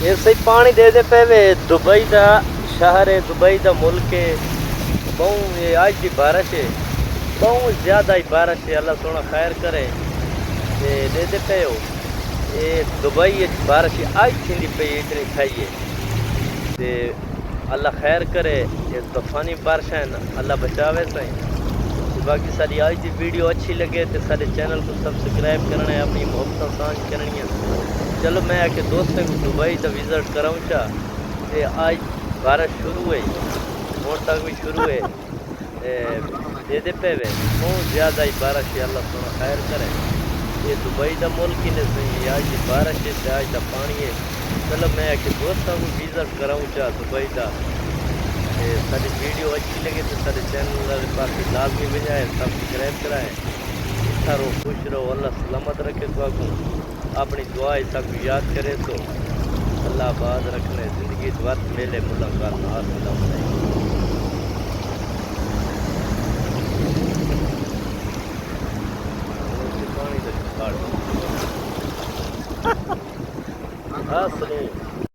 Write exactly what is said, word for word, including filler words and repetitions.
اے سہی پاݨی ݙیہدے پئے وے۔ دبئی دا شہر ہے، دبئی دا ملک ہے۔ ٻہوں اے اڄ دی بارش ہے، ٻہوں زیادہ ہی بارش ہے۔ اللہ سوہݨا خیر کرے۔ تے ݙیہدے پئے ہو، اے دبئی اچ بارش اڄ تھیندی پئی ہے، اتنی تھئی ہے۔ تے اللہ خیر کرے، اے طوفانی بارشاں ہن، اللہ بچاوے سائیں۔ تے باقی ساݙی اڄ دی ویڈیو اچھی لڳے تے ساݙے چینل کوں سبسکرائب کرݨا ہے، اپݨی محبتاں سانجھ کرݨیاں۔ چلو میں آکھے دوستاں کوں دبئی دا وزٹ کراؤں چا۔ تے اڄ بارش شروع ہے، ہݨ تک وی شروع ہے۔ اے ݙیہدے پئے وے، ٻہوں زیادہ ہی بارش ہے، اللہ سوہݨا خیر کرے۔ اے دبئی دا ملک ہی نہ سہی، اے اڄ دی بارش ہے تے اڄ دا پاݨی ہے۔ چلو میں آکھے دوستاں کوں وزٹ کراؤں چا دبئی دا۔ تے ساݙی ویڈیو اچھی لڳے تے ساݙے چینل والے پاسے لازمی ونڄائے، سبسکرائب کرائے۔ اتھاں رہو، خوش رہو، اللہ سلامت رکھے تہاکوں۔ اپݨی دعا اچ ساکوں یاد کریسو۔ اللہ آباد رکھݨے، زندگی اچ ودھ میلے ملاقات نہ۔ السلام علیکم۔ پاݨی دا چھاڑ۔ ہاں سلیم۔